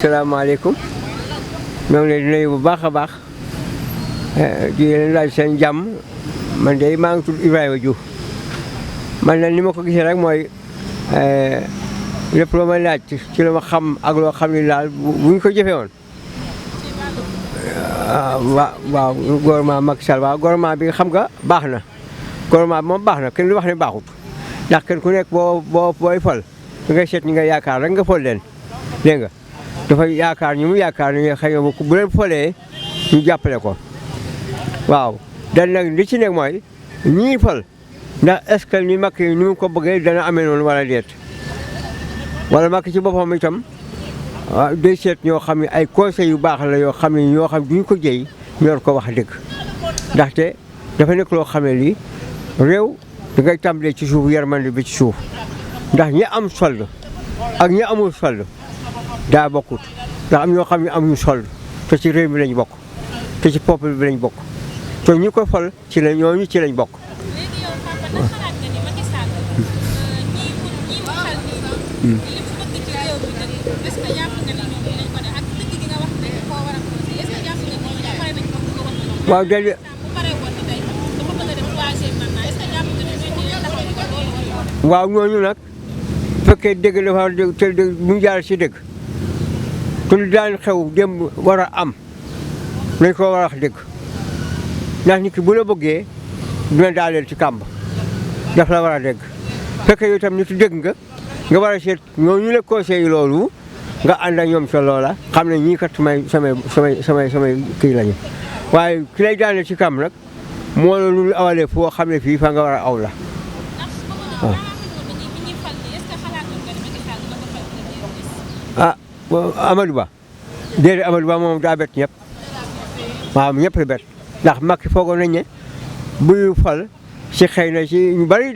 salaamaaleykum ñoo ngi leen di nuyu bu baax a baax di leen laaj seen jàmm man de maa ngi tudd Ibrahima Diouf man nag ni ma ko gisee rek mooy lépp loo may laaj ci la ma xam ak loo xam ne daal bu ñu ko jëfee woon waaw gouvernement Macky Sall waaw gouvernement bi xam nga baax na gouvernement bi moom baax na kenn du wax ne baaxut ndax kenn ku nekk booy fal ngay seet ñi nga yaakaar rek nga fol leen dégg nga dafay yaakaar ñu mu yaakaar ne xëy na bu leen folee ñu jàppale ko waaw dan nag li ci nekk mooy ñii fal ndax est-ce que ni Macky ni mu ko bëggee dana amee noonu wala déet wala Macky ci boppam itam day seet ñoo xam ne ay conseils yu baax la yoo xam ne ñoo xam duñ ko jëy ñor ko wax dëgg ndaxte dafa nekk loo xam ne lii réew da ngay tàmbalee ci suuf yërmande bi ci suuf ndax ñi am solde ak ñi amul solde daa bokkut ndax am ñoo xam ne amuñu solde te ci réew mi lañ bokk te ci peuple bi lañ bokk te ñi ko fal ci la ñooñu ci lañ bokk. léegi yow Papa ndax xalaat nga ni Macky Sall ñii mu xal nii li mu bëgg ci réew mi dëgg est-ce que jàpp nga ni ñoom dinañ ko def ak dëgg gi nga wax ne koo war a posé est-ce que jàpp nga ni ñoom pare nañ ko bëgg a wax ñoom. waaw déedéet bu paree woon ni tey dafa bëgg a def troisième mandat est-ce que jàpp nga ni ñooñu dinañ taxaw di ko loolu. waaw ñooñu nag bu fekkee dëgg dafa war a dëgg te dëgg bu ñu jaar si dëgg te lu daan xew démb war a am nañ ko war a wax dëgg ndax nit ki bu la bëggee dina daaleel ci kàmb daf la war a dégg fekkee yow itam nitu dégg nga war a seet ñooñu la conseil loolu nga ànd ak ñoom sa loola xam ne ñii kat samay kii lañu waaye ki lay daaneel ci kàmb nag moo la lu awalee foo xam ne fii fa nga war a aw la waaw. ah Amadou Ba déedéet Amadou Ba moom daa bett ñëpp waaw ñëpp la bett ndax Macky foogoon nañ ne buy fal si xëy na ci ñu bari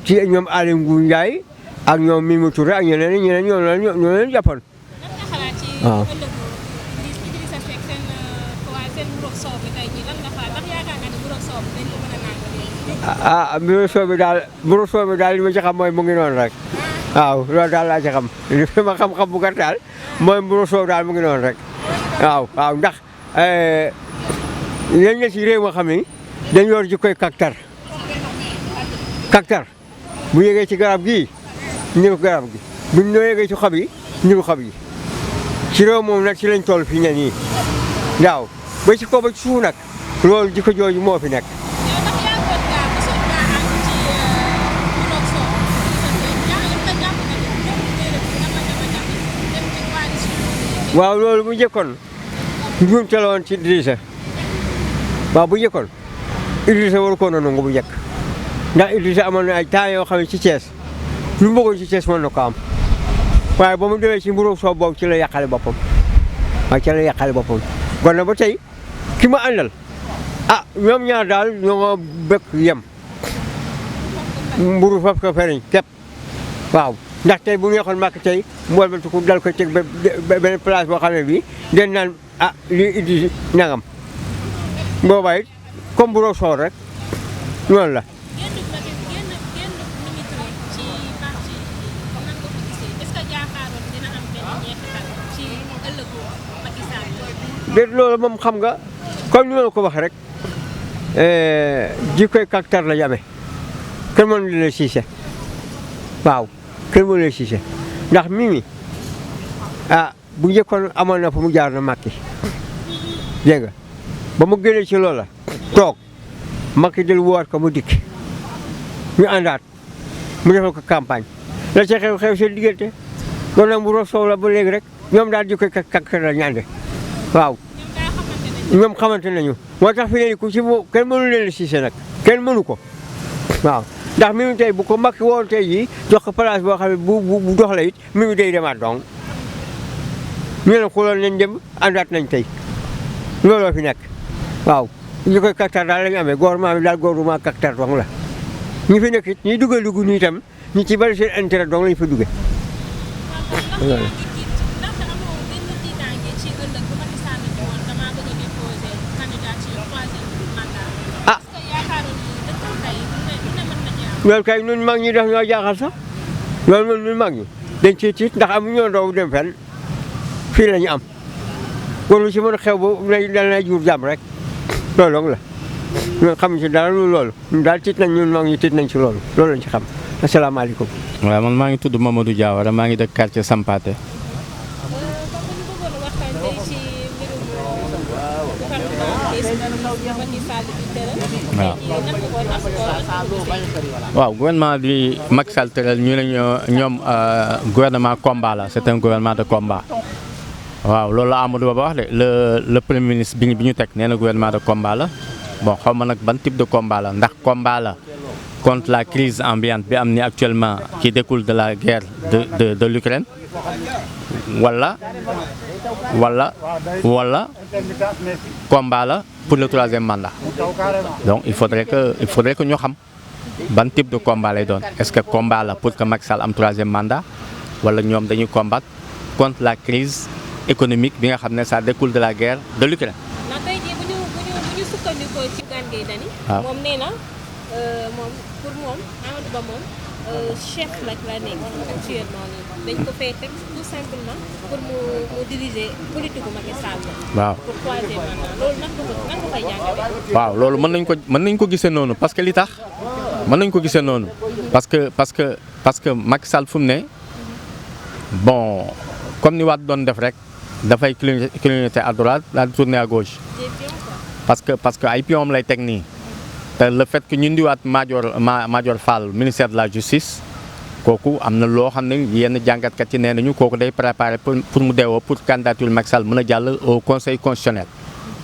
ci ñoom Aly Ngouille Ndiaye ak ñoom Mimi Touré ak ñeneen ñoo leen jàppoon. waaw. mburu soow bi daal li ma ci xam mooy mu ngi noonu rek waaw loolu daal laa ci xam li ma xam-xam bu gàtt daal mooy mburu soow daal mu ngi noonu rek waaw ndax yéen ña ci réew ma xam ni dañ yor ji koy kaktar bu yégee ci garab gii niru garab gi buñ noo yégee ci xob yi niru xob yi ci réew moom nag ci lañ toll fii ne nii waaw ba ci kaw ba ci suuf nag loolu jikko jooju moo fi nekk. waaw loolu bu njëkkoon njuumte la woon ci Idrissa waaw bu njëkkoon Idrissa waru ko nangu bu njëkk ndax Idrissa amoon na ay temps yoo xam ne ci Thiès lu mu bëggoon ci Thiès mën na ko am waaye ba mu demee ci mburu soow boobu ci la yàqale boppam waaw ci la yàqale boppam kon nag ba tey ki ma àndal ñoom ñaar daal ñoo bëgg yem mburu faf ko feriñ képp waaw ndax tey bu neexoon Macky tey mu walbatiku dal ko teg benn place boo xam ne bii den naan lii indi nangam boobaa it comme bu roo soor rek noonu la. déet loolu moom xam nga comme ni ma la ko wax rek jikkoy kaktar la yame kenn mënu leen siise waaw kenn mënu leen siise ndax Mimi bu njëkkoon amoon na fu mu jaar na Macky dégg nga ba mu génnee ci loola toog Macky del woowaat ko mu dikk ñu àndaat mu defal ko campagne la ca xew seen diggante loolu nag mu rof soow la ba léegi rek ñoom daal jikkoy kaktar la ñu ànde waaw ñoom xamante nañu moo tax fi ne ku ci kenn mënu leen siise nag kenn mënu ko waaw ndax Mimi tey bu ko Macky woon tey jii jox ko place boo xam ne bu dox la it Mimi day demaat donc ñu ne xuloon nañ dem àndaat nañ tey looloo fi nekk waaw ñu koy kaktar daal la ñu amee gouvernement bi daal gouvernement kaktar dong la ñi fi nekk it ñi dugg nii itam ñi ci bari seen intérêt dong lañu fa duggee. loolu kay ñun mag ñi def ñoo jaaxal sax loolu moom ñun mag ñi dañ ciy tiit ndax amuñu ñoo ndaw dem fenn fii la ñu am kon lu si mën a xew ba dal na jur jàmm rek loolu la ñun xamuñ si dara loolu ñun daal tiit nañ ñun mag ñi tiit nañ si loolu lañ ci xam asalaamaaleykum. waaw man maa ngi tudd Mamadou Diawara maa ngi dëkk quartier Sampaate. waaw gouvernement bi Macky Sall tëral ñu ne ñoom gouvernement combat la c'est un gouvernement de combat. waaw loolu la Amadou Ba wax de le premier ministre bi ñu teg nee na gouvernement de combat la bon xaw ma nag ban type de combat la ndax combat la contre la crise ambiante bi am ni actuellement qui découle de la guerre de l'Ukraine wala combat la pour le troisième mandat. Donc il faudrait que ñu xam ban type de combat lay doon est-ce que combat la pour que Macky Sall am troisième mandat wala ñoom dañuy combattre contre la crise économique bi nga xam ne ça découle de la guerre de l'Ukraine. ndax tey jii bu ñu sukkandikoo ci Bougane Gueye Dany. waaw moom nee na moom pour moom Amadou Ba moom chef nag la nekk actuellement nii dañ ko fay teg tout simplement pour mu diriger politique Macky Sall. waaw pour troisième mandat loolu nan nga koy jàngatee. waaw loolu mën nañ ko gisee noonu parce que li tax mën nañ ko gisee noonu parce que Macky Sall fu mu ne bon comme ni Wade doon def rek. dafay clignoter à droite daal di tourner à gauche parce que ay pion lay teg nii te le fait que ñu ndiwaat Madior Fall ministère de la justice kooku am na loo xam ne yenn jàngatkat yi nee nañu kooku day préparer pour mu deewoo pour candidature Macky Sall mën a jàll au conseil constitutionnel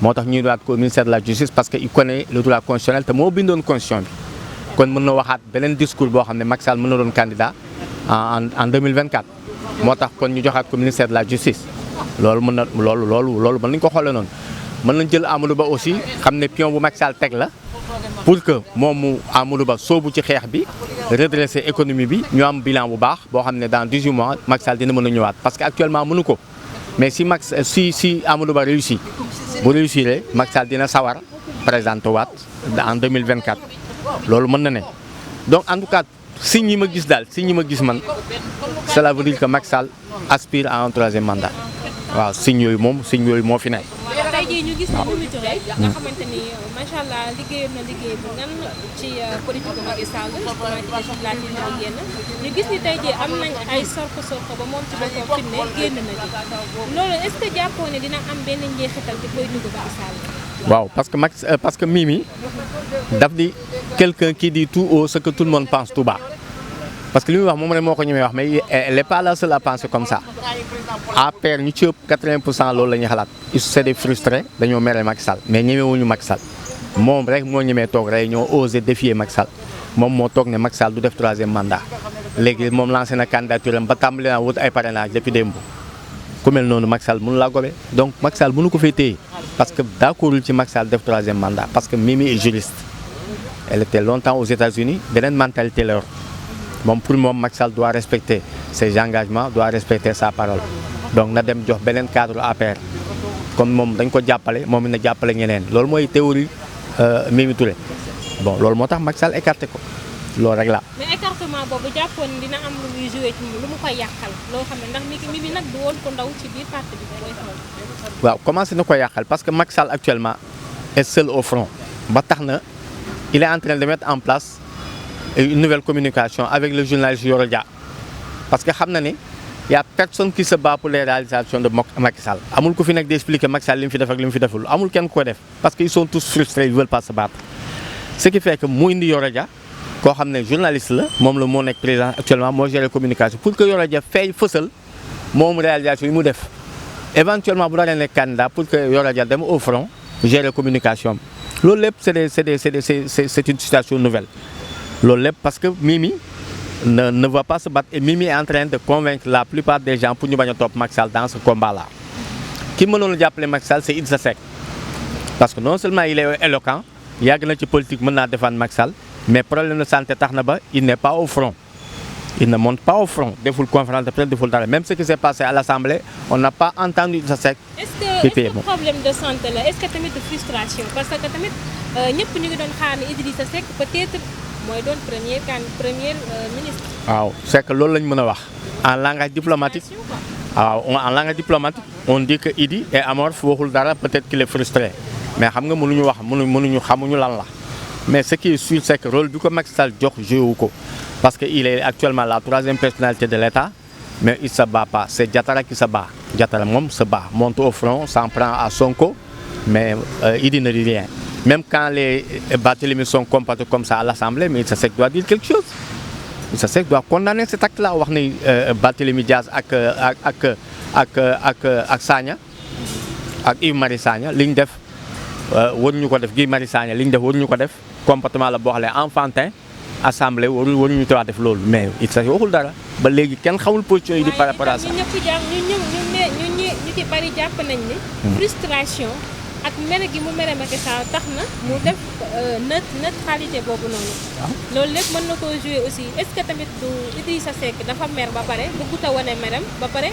moo tax ñu ndiwaat ko ministère de la justice parce que il connaît le droit constitutionnel te moo bindoon constitution bi kon mën na waxaat beneen discours boo xam ne Macky Sall mën na doon candidat en 2024 moo tax kon ñu joxaat ko ministère de la justice. loolu mën nañu ko xoolee noonu mën nañ jël Amadou Ba aussi xam ne pion bu Macky Sall teg la pour que moom mu Amadou Ba soobu ci xeex bi redresser économie bi ñu am bilan bu baax boo xam ne dans 18 mois Macky Sall dina mën a ñëwaat parce que actuellement mënu ko mais si Amadou Ba bu réussir Macky Sall dina sawar présenté waat en 2024 loolu mën na ne donc en tout cas signes yi ma gis man cela veut dire que Macky Sall aspire à un troisième mandat. waaw signes yooyu moo fi nekk. tey jii ñu gis ne Mimi Touré nga xamante ni macha allah liggéeyoon na liggéey bu ngan ci politique Macky Sall ci législative bi génn ñu gis ni tey jii am nañ ay sorko ba moom ci boppam fi mu ne génn na ci loolu est-ce que jàppoo ne dina am benn njeexital ci politique Macky Sall. waaw parce que Mimi daf di quelqu'un qui dit tout haut ce que tout le monde pense tout bas. parce que li muy wax moom rek moo ko ñemee wax mais elle est pas la seule à penser comme ça APR ñu ci ëpp 80% loolu la ñuy xalaat ils c'est des frustrés dañoo mere Macky Sall mais ñemewuñu Macky Sall moom rek moo ñemee toog rek ñoo osé défier Macky Sall moom moo toog ne Macky Sall du def troisième mandat léegi moom lancé na candidature am ba tàmbali naa wut ay parrainage depuis démb ku mel noonu Macky Sall mënu laa gobe donc Macky Sall mënu ko fay téye parce que d'accordul ci Macky Sall def troisième mandat parce que Mimi est juriste elle était longtemps aux États-Unis beneen mentalité la yor moom pour moom Macky Sall doit respecter ses engagements doit respecter sa parole donc na dem jox beneen cadre APR comme moom dañ ko jàppale moom it na jàppale ñeneen loolu mooy théorie Mimi Touré bon loolu moo tax Macky Sall écarté ko loolu rek la. mais écartement boobu jàppoon dina am lu muy joué ci lu mu koy yàqal loo xam ne ndax Mimi nag du woon ko ndaw ci biir parti bi booy xool. waaw commencé na ko yàqal parce que Macky Sall actuellement est seul au front ba tax na il est en train de mettre en place. une nouvelle communication avec le journaliste Yoro Dia parce que xam na ne y a personne qui se bat pour les réalisations de Macky Sall amul ku fi nekk di expliquer Macky Sall li mu fi def ak li mu fi deful amul kenn ko def parce que ils sont tous frustrés ils veulent pas se battre ce qui fait que mu indi Yoro Dia koo xam ne journaliste la moom la moo nekk président actuellement moo géré communication pour que Yoro Dia feeñ fësal moom réalisation yi mu def éventuellement bu daree nekk candidat pour que Yoro Dia dem au front gérer communication loolu lépp c'est une situation nouvelle loolu lépp parce que Mimi ne va pas se battre et Mimi est en train de convaincre la plupart des gens pour ñu bañ a topp Macky Sall dans ce combat là ki mënoon a jàppale Macky Sall c'est Idrissa Seck parce que non seulement il est éloquent yàgg na ci politique mën naa défendre Macky Sall mais problème de santé tax na ba il n'est pas au front il ne monte pas au front deful conférence de presse deful dara même ce qui s'est passé à l'Assemblée on n'a pas entendu Idrissa Seck. est-ce que problème de santé la est-ce que tamit de frustration parce que tamit ñëpp ñu ngi doon xaar ne Idrissa Seck peut-être. mooy doon premier ministre. waaw c'est que loolu lañ mën a wax en langage diplomatique En langue diplomatique on dit que Idi est amorphe waxul dara, peut-être qu'il est frustré mais xam nga mënuñu wax mënuñu xamuñu lan la mais ce qui est sûr c'est que rôle bi ko Macky Sall jox joué wu ko parce que il est actuellement la 3e personnalité de l'État mais il se bat pas, c'est Diattara qui se bat. Diattara moom se bat, monte au front, s'en prend à Sonko mais Idi ne dit rien. Même quand les Barthélémy sont comportés comme ça à l'Assemblée, mais Idrissa Seck doit dire quelque chose. Idrissa Seck doit condamner cet acte-là wax ni Barthélémy Dias ak Sagna ak Yves Marie Sagna li ñu def waruñu ko def Guy Marie Sagna li ñu def waruñu ko def comportement la boo xam ne enfantin Assemblée waruñu tawaat def loolu mais Idrissa Seck waxul dara ba léegi kenn xamul position yi di par rapport à ça. ñu ci bari jàpp nañ ni frustration ak mere gi mu mere Macky Sall tax na mu def neutralité boobu noonu. loolu lépp mën na koo jouer aussi est-ce que tamit du Idrissa Seck dafa mer ba pare bëggut a wane meram ba pare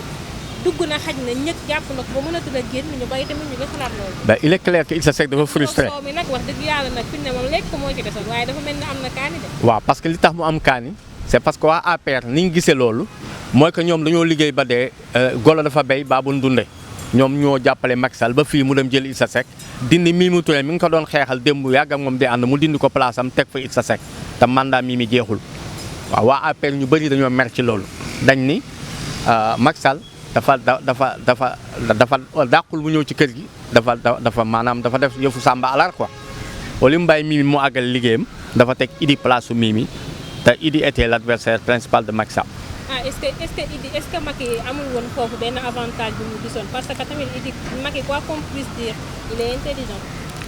dugg na xaj na ñëpp jàpp na ko ba mënatul a génn ñu bari tamit ñu ngi xalaat loolu. Ben il est clair que Idrissa Seck dafa frustré. mi nag wax dëgg yàlla nag fi ne moom lekk moo ci desoon waaye dafa mel ni am na kaani de. waaw parce que li tax mu am kaani c'est parce que waa APR ni ñu gisee loolu mooy que ñoom dañoo liggéey ba dee golo dafa béy baabu ndunde ñoom ñoo jàppale Macky Sall ba fii mu dem jël Idrissa Seck dindi Mimi Touré mi ngi ko doon xeexal démb yàgg ak moom di ànd mu dindi ko place am teg fa Idrissa Seck te mandat Mimi jeexul waaw waa APR ñu bëri dañoo mer ci loolu dañ ni Macky Sall dafa dàqul mu ñëw ci kër gi dafa maanaam dafa def yëfu Samba Alar quoi au lieu mu bàyyi Mimi mu àggal liggéeyam dafa teg Idi place su Mimi te Idi était l'adversaire principal de Macky Sall. est-ce que Macky amul woon foofu benn avantage bi mu gisoon parce que tamit Idi Macky quoi qu'on puisse dire il est intelligent.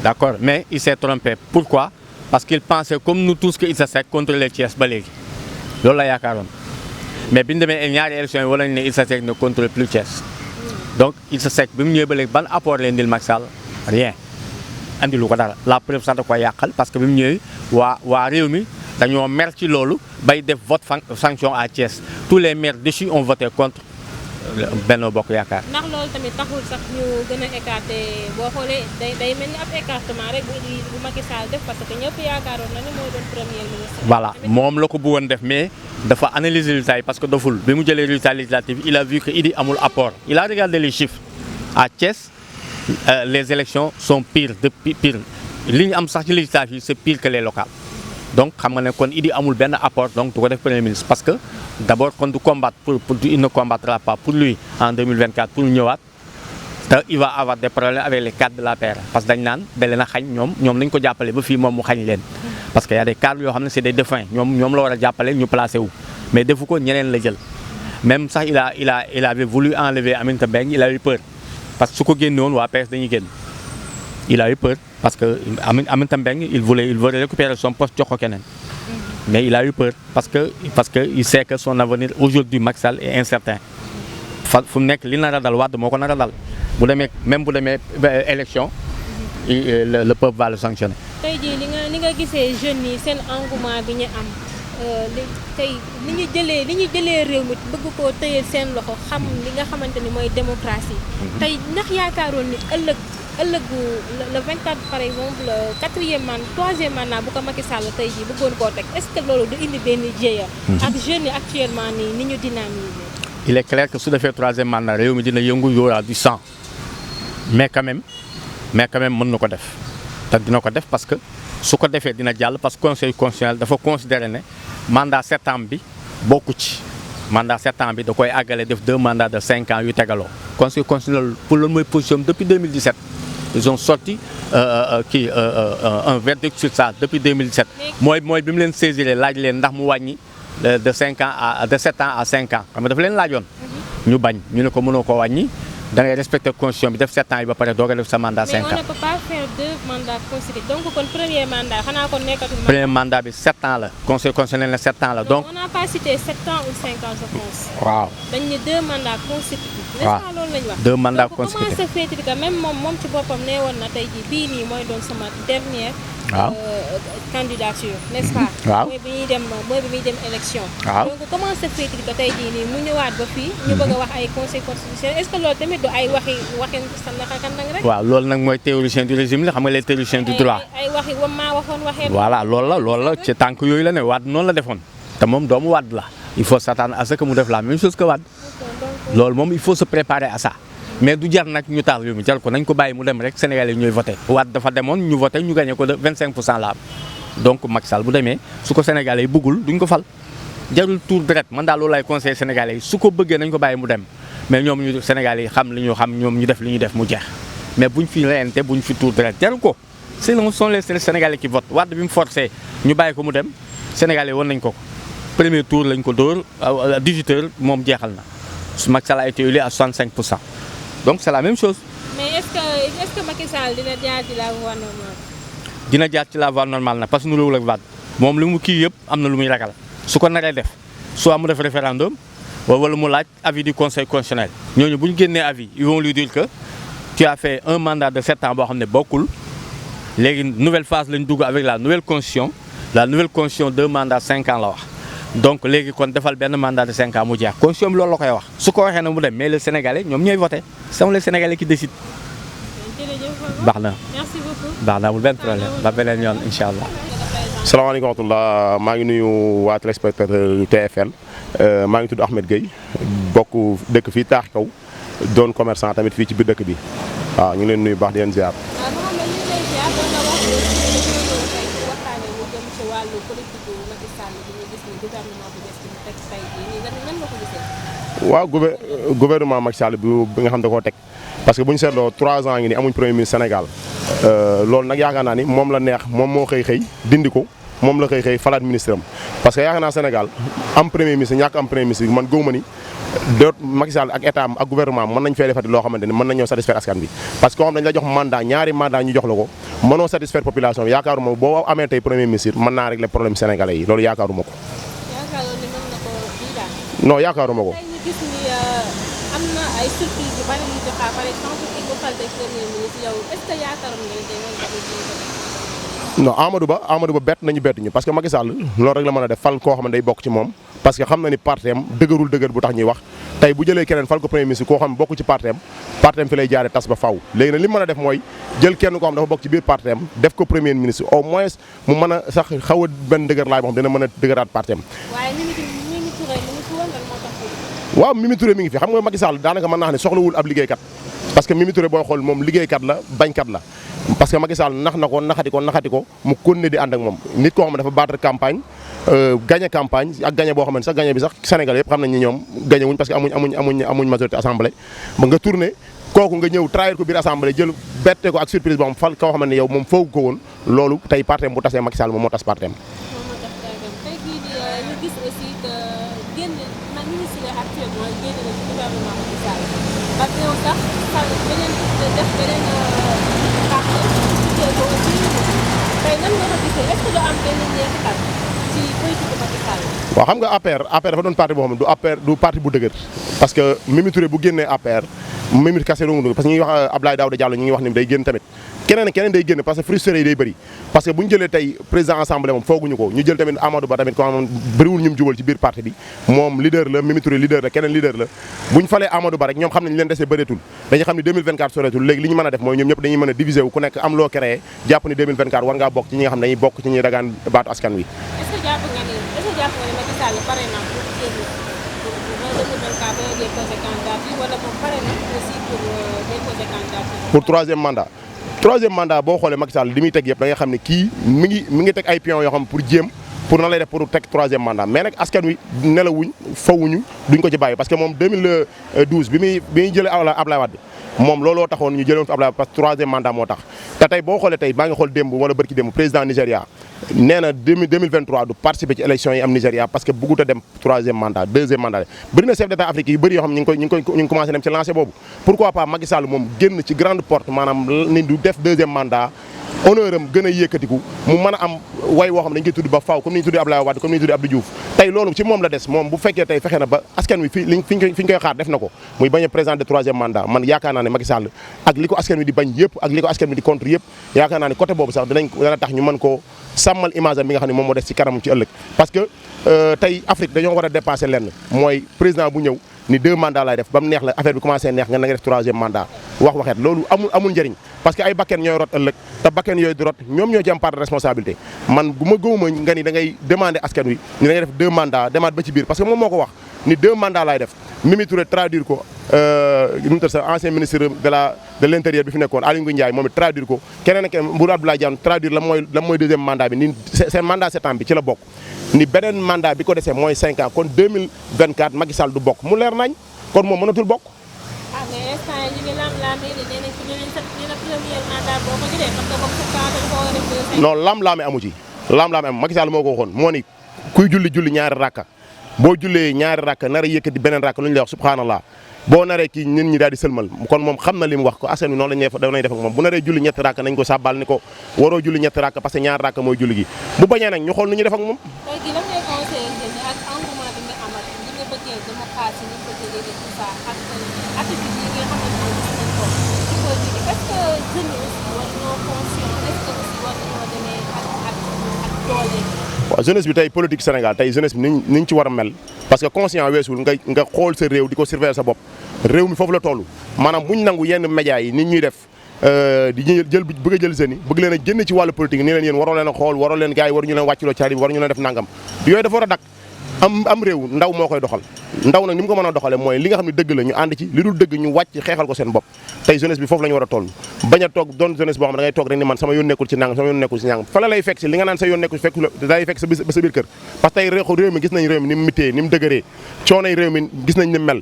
D'accord mais il s'est trompé pourquoi parce qu'il pensait comme nous tous que Idrissa Seck contrôlait Thiès ba léegi loolu la yaakaaroon mais bi ñu demee ñaari élections yi wala ñu ne Idrissa Seck ne contrôle plus Thiès donc Idrissa Seck bi mu ñëwee ba léegi ban apport leen indil Macky Sall rien andilu ko dara la preuve sax da koy yàqal parce que bi mu ñëwee waa réew mi dañoo mer ci loolu bay def vote sanction à Thiès tous les maires déchus ont voté contre Benno Bokk Yaakaar. ndax loolu tamit taxul sax ñu gën a écarté boo xoolee day mel ni ab écartement rek bu Macky Sall def parce que ñëpp yaakaaroon na ni mooy doon premier ministre. voilà moom la ko bëggoon def mais dafa analyser résultats yi parce que doful bi mu jëlee résultats législatifs il a vu que Idi amul apport il a regardé les chiffres à Thiès les élections sont pires li ñu am sax ci législatives yi c'est pire que les locales. donc xam nga ne kon Idi amul benn apport donc du ko def premier ministre parce que d'abord kon du combattre il ne combattra pas pour lui en 2024 pour ñëwaat te il va avoir des problèmes avec les cadres de l'APR parce que dañ naan da leen a xañ ñoom nañ ko jàppale ba fii moom mu xañ leen parce que y a des cadres yoo xam ne c'est des défunts ñoom la war a jàppale ñu placé wu mais defu ko ñeneen la jël même sax il avait voulu enlever Aminata Mbengue il a eu peur parce que su ko génne woon waa PS dañuy génn il a eu peur parce que Aminata Mbengue il veut récupérer son poste jox ko keneen mais il a eu peur parce que il sait que son avenir aujourd'hui Macky Sall est incertain fu mu nekk li nar a dal Wade moo ko nar a dal bu demee élection le peuple va le sanctionner. tey jii li nga gisee jeunes yi seen engouement bi ñu am tey li ñu jëlee réew mi bëgg koo tëye seen loxo xam li nga xamante ni mooy démocratie tey ndax yaakaaroon ni ëllëgu le 24 par exemple quatrième mandat troisième mandat bu ko Macky Sall tey jii bëggoon koo teg est-ce que loolu du indi benn jéeya ak jeunes yi actuellement nii ni ñu dynamiser. il est clair que su defee troisième mandat réew mi dina yëngu yóoraa du sang mais quand même mën na ko def te dina ko def parce que su ko defee dina jàll parce que conseil constitutionnel dafa considérer ne mandat 7 ans bi bokku ci mandat 7 ans bi da koy àggale def 2 mandats de 5 ans yu tegaloo conseil constitutionnel pour loolu mooy position depuis 2017 ils ont sorti un verdict sur ça depuis 2017 mooy bi mu leen saisir laaj leen ndax mu wàññi de 7 ans à 5 ans xam nga dafa leen laajoon ñu bañ ñu ne ko mënoo ko wàññi da ngay respecter constitution bi def 7 ans yi ba pare doog a def sa mandat 5 ans. mais on ne peut pas faire 2 mandats consécutifs donc kon premier mandat xanaa kon nekkatul. premier mandat bi 7 ans la conseil constitutionnel ne 7 ans la donc. on n'a pas cité 7 ans ou 5 ans je pense. waaw dañ ne 2 mandats consécutifs. waaw n'est-ce pas loolu lañ wax. 2 mandats consécutifs donc comment se fait-il que même moom ci boppam nee woon na tey jii bii nii mooy doon sama dernière. waaw candidature n'est-ce pas. waaw mooy bi muy dem élection. waaw donc comment se fait-il que tey jii nii mu ñëwaat ba fii. ñu bëgg a wax ay conseil constitutionnel est-ce que loolu tamit du ay waxin sa naka rek. waaw loolu nag mooy théoricien du régime la xam nga les théoriciens du droit. ay waxi maa waxoon waxee. voilà loolu la ci tànk yooyu la ne Wade noonu la defoon te moom doomu Wade la il faut s'attendre à ce que mu def la même chose que Wade loolu moom il faut se préparer à ça mais du jar nag ñu taal réew mi jar ko nañ ko bàyyi mu dem rek Sénégalais ñooy voté Wade dafa demoon ñu voté ñu gagné ko de 25% la am donc Macky Sall bu demee su ko Sénégalais yi bëggul duñ ko fal jarul tour deret man daal loolu lay conseillé Sénégalais yi su ko bëggee nañ ko bàyyi mu dem mais ñoom ñu Sénégalais yi xam li ñu xam ñoom ñu def li ñuy def mu jeex mais buñ fi reyante buñ fi tour deret jarul ko ce sont les Sénégalais qui votent Wade bi mu forcé ñu bàyyi ko mu dem Sénégalais woon nañ ko premier tour lañ ko dóor à 18h moom jeexal na su Macky Sall a été élu à 65%. Donc c'est la même chose. mais est-ce que Macky Sall dina jaar ci la voie normale. dina jaar ci la voie normale nag parce que nu réewul ak Wade moom li mu kii yëpp am na lu muy ragal su ko naree def soit mu def référendum wala mu laaj avis du conseil constitutionnel ñooñu bu ñu génnee avis ils vont lui dire que tu as fait un mandat de 7 ans boo xam ne bokkul léegi nouvelle phase lañ dugg avec la nouvelle constitution 2 mandats 5 ans la wax donc léegi kon defal benn mandat de 5 ans mu jeex constitution bi loolu la koy wax su ko waxee na mu dem mais les Sénégalais ñoom ñooy voté sont les Sénégalais qui décident. baax na merci beaucoup. baax na amul benn problème ba beneen yoon incha allah. salaamaaleykum wa rahmatulah maa ngi nuyu waa téléspectateur TFM maa ngi tudd Ahmed Gueye bokk dëkk fii taax kaw doon commerçant tamit fii ci biir dëkk bi waaw ñu ngi leen nuyu baax di leen ziar. waaw gouvernement Macky Sall bi nga xam da koo teg parce que bu ñu seetloo 3 ans ngi ni amuñ premier ministre Sénégal loolu nag yaakaar naa ni moom la neex moom moo xëy dindi ko moom la xëy falaat ministre am parce que yaakaar naa Sénégal am premier ministre ñàkk am premier ministre man gëwuma ni doot Macky Sall ak état am ak gouvernement am mën nañ fee defati loo xamante ni mën nañoo satisfaire askan bi parce que koo xam dañ la jox mandat ñaari mandat ñu jox la ko mënoo satisfaire population bi yaakaaruma boo amee tey premier ministre mën naa régler problème sénégalais yi loolu yaakaaruma ko non yaakaaruma ko gis ni am na ay surprise yu bari yu joxaa par exemple ki ko fal tey premier ministre yow est-ce que yaakaaroon nga non Amadou Ba bett nañu bettuñu parce que Macky Sall loolu rek la mën a def fal koo xam ne day bokk ci moom parce que xam na ni parteem dëgërul dëgër bu tax ñuy wax tey bu jëlee keneen fal ko premier ministre koo xam ne bokk ci parteem fi lay jaaree tas ba faw léegi nag li mën a def mooy jël kenn koo xam dafa bokk ci biir parteem def ko premier ministre au moins mu mën a sax xaw a benn dëgër laay boo xam dina mën a dëgëraat parteem waaw Mimi Touré mi ngi fi xam nga Macky Sall daanaka mën naa ne soxlawul ab liggéeykat parce que Mimi Touré booy xool moom liggéeykat la bañkat la parce que Macky Sall nax na ko naxati ko mu continuer di ànd ak moom nit koo xam ne dafa battre campagne gagné campagne ak gagné boo xam ne sax gagné bi sax Sénégal yëpp xam nañ ni ñoom gagné wuñ parce que amuñ majorité assemblée ba nga tourné kooku nga ñëw trahir ko biir assemblée jël bette ko ak surprise boo xam fal koo xam ne yow moom foogu ko woon loolu tey parteem bu tasee Macky Sall moom moo tas parteem parce que sax beneen def beneen parti tuddee ko aussi tey nan nga ko gisee est-ce que du am benn njeexital ci politique Macky Sall. waaw xam nga APR dafa doon parti boo xam ne du parti bu dëgër parce que Mimi Touré bu génnee APR Mimi kase dong parce que ñu ngi wax Abdoulaye Daouda Diallo ñu ngi wax ni day génn tamit keneen day génn parce que frustré yi day bëri parce que bu ñu jëlee tey président assemblée moom fooguñu ko ñu jël tamit Amadou Ba tamit ko xam bëriwul ñu jubal ci biir parti bi moom leader la Mimi Touré leader la keneen leader la bu ñu falee Amadou Ba rek ñoom xam nañ leen desee bëreetul dañuy xam ni 2024 soreetul léegi li ñu mën a def mooy ñoom ñëpp dañuy mën a diviser wu ku nekk am loo créé jàpp ni 2024 war ngaa bokk ci ñi nga xam ne dañuy bokk ci ñuy dagaan baatu askan wi. est-ce que jàpp nga ni Macky Sall pare na pour 2024 déposer candidature wala moom pare na aussi pour déposer candidature. pour troisième mandat boo xoolee Macky Sall li muy teg yëpp da nga xam ne kii mi ngi teg ay pions yoo xam pour jéem pour nan lay def pour teg troisième mandat mais nag askan wi nelawuñ fawuñu duñ ko ci bàyyi parce que moom 2012 bi muy jëlee Ablaye Wade moom looloo taxoon ñu jëloon fi Ablaye parce que troisième mandat moo tax te tey boo xoolee tey maa ngi xool démb wala bërki démb président Nigéria nee na 2023 du participer ci élection yi am Nigéria parce que bëggut a dem troisième mandat deuxième mandat bëri na chef d'état Afrique yu bëri yoo xam ñu ngi commencé dem ci lancé boobu pourquoi pas Macky Sall moom génn ci grande porte maanaam ni du def deuxième mandat honneur am gën a yëkkatiku mu mën a am way woo xam dañ koy tudd ba faaw comme ni ñu tuddee Abdoulaye Wade comme ni ñu tuddee Abdou Diouf tey loolu ci moom la des moom bu fekkee tey fexe na ba askan wi fi ñu koy xaar def na ko muy bañ a présenter troisième mandat man yaakaar naa ne Macky Sall ak li ko askan wi di bañ yëpp ak li ko askan wi di contre yëpp yaakaar naa ne côté boobu sax dana tax ñu mën koo sàmmal image am bi nga xam ne moom moo des ci kanam ci ëllëg parce que tey Afrique dañoo war a dépasser lenn mooy président bu ñëw ni 2 mandats lay def ba mu neex la affaire bi commencé neex nga na nga def 3e mandat wax waxeet loolu amul njëriñ parce que ay bakken ñooy rot ëllëg te bakken yooyu di rot ñoom ñoo ci am part de responsabilité man bu ma gëmuma nga ni da ngay demander askan wi ni da ngay def 2 mandats demaat ba ci biir parce que moom moo ko wax ni 2 mandats lay def Mimi Touré traduire ko nu mu tudd sax ancien ministre de l'intérieur bi fi nekkoon Aly Ngouille Ndiaye moom it traduire ko keneen ak Boun Abdallah Dionne traduire lan mooy 2e mandat bi ni seen mandat 7 ans bi ci la bokk ni beneen mandat bi ko desee mooy 5 ans kon 2024 Macky Sall du bokk mu leer nañ kon moom mënatul bokk. ah mais instant yii ñu ngi lam-laamee de nee nañ ko nee na premier mandat boo ko jëlee parce que moom su ko dafa war a def non lam-laame amu ci lam-laame amu Macky Sall moo ko waxoon moo ni kuy julli ñaari rakka boo jullee ñaari rakka nar a yëkkati beneen rakka lu ñu lay wax subhanallah boo naree kii nit ñi daal di sëlmal kon moom xam na li mu wax ko askan wi noonu lañ def ak moom bu naree julli ñetti rakka nañ ko sàbbal ni ko waroo julli ñetti rakka parce que ñaari rakka mooy julli gi bu bañee nag ñu xool nu ñu def ak moom. léegi lan ngay conseillé jeunes ak engouement bi nga amal ni nga bëggee démocratie ni nga ko jëlee de tout ça ak attitude yi nga xamante ne gis nañ ko ci politique est-ce que jeunes yi aussi war ñoo conscient est-ce que aussi war nañoo demee ak doole. waaw jeunesse bi tey politique Sénégal tey jeunesse bi niñ ci war a mel parce que conscient weesul nga xool sa réew di ko surveiller sa bopp réew mi foofu la toll maanaam buñ nangu yenn médias yi nit ñuy def di bëgg a jël jeunes yi bëgg leen a génn ci wàllu politique ni leen yéen waroo leen a xool waroo leen gars yi waruñu leen wàcciloo caari bi waruñu leen def nangam yooyu dafa war a dakk am réew ndaw moo koy doxal ndaw nag ni mu ko mën a doxale mooy li nga xam ne dëgg la ñu ànd ci li dul dëgg ñu wàcc xeexal ko seen bopp tey jeunesse bi foofu la ñu war a toll bañ a toog doon jeunesse boo xam ne da ngay toog rek ni man sama yoon nekkul ci nangam sama yoon nekkul ci nangam fa la lay fekk si li nga naan sa yoon nekkul fekk day fekk sa biir kër parce que tey réew mi gis nañ réew mi ni mu mittee ni mu dëgëree coonoy réew mi gis nañ ni mel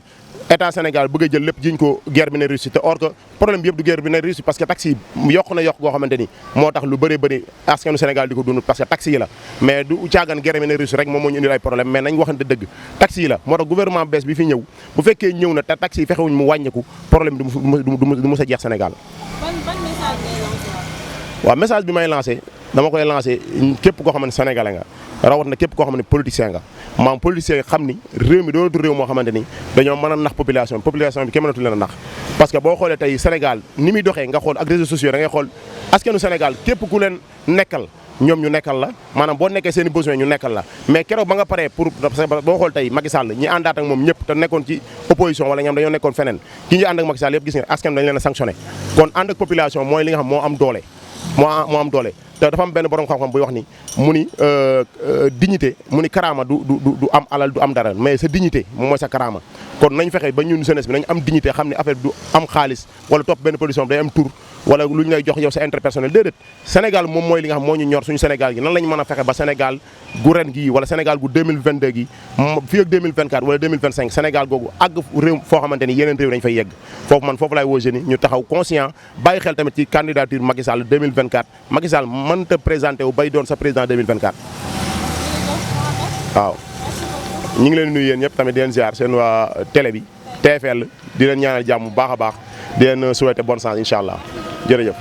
état Sénégal bëgg a jël lépp jiñ ko guerre bi ne Russie te or que problème bi yëpp du guerre bi ne Russie parce que taxi yi yokk na yokk goo xamante ni moo tax lu bëri askanu Sénégal di ko dund parce que taxi yi la mais du caagan guerre bi ne Russie rek moom moo ñu indil ay problème mais nañ waxante dëgg taxi yi la moo tax gouvernement bees bi fi ñëw bu fekkee ñëw na te taxi yi fexewuñ mu wàññeeku problème du mës a jeex Sénégal. ban message ngay lancé waaw message bi may lancé dama koy lancé képp koo xam ne sénégalais nga rawat na képp koo xam ne politicien nga maam politicien xam ni réew mi doonatul réew moo xamante ni dañoo mën a nax population bi kenn mënatul leen a nax parce que boo xoolee tey Sénégal ni muy doxee nga xool ak réseaux sociaux da ngay xool askanu Sénégal képp ku leen nekkal ñoom ñu nekkal la maanaam boo nekkee seen i besoin ñu nekkal la mais keroog ba nga paree pour boo xool tey Macky Sall ñi àndaat ak moom ñëpp te nekkoon ci opposition wala ñoom dañoo nekkoon feneen ki ñu ànd ak Macky Sall yëpp gis nga askan dañ leen a sanctionné kon ànd ak population mooy li nga xam moo am doole moo am doole te dafa am benn borom xam-xam buy wax ni mu ni dignité mu ni karaama du am alal du am dara mais sa dignité moom mooy sa karaama kon nañ fexe ba ñun jeunesse bi nañ am dignité xam ne affaire bi du am xaalis wala topp benn position day am tur wala lu ñu lay jox yow sa interpersonnel déedéet Sénégal moom mooy li nga xam moo ñu ñor suñu Sénégal gi nan lañ mën a fexe ba Sénégal gu ren gii wala Sénégal gu 2022 gi fii ak 2024 wala 2025 Sénégal googu àgg réew foo xamante ni yeneen réew dañ fay yegg foofu laay woo jeunes yi ñu taxaw conscient bàyyi xel tamit ci candidature Macky Sall 2024 Macky Sall mënta présenté wu bay doon sa président 2024 waaw ñu ngi leen nuyu yéen ñëpp tamit di leen ziar seen waa télé bi TFL di leen ñaanal jàmm bu baax a baax di leen souhaiter bonne chance incha allah jërëjëf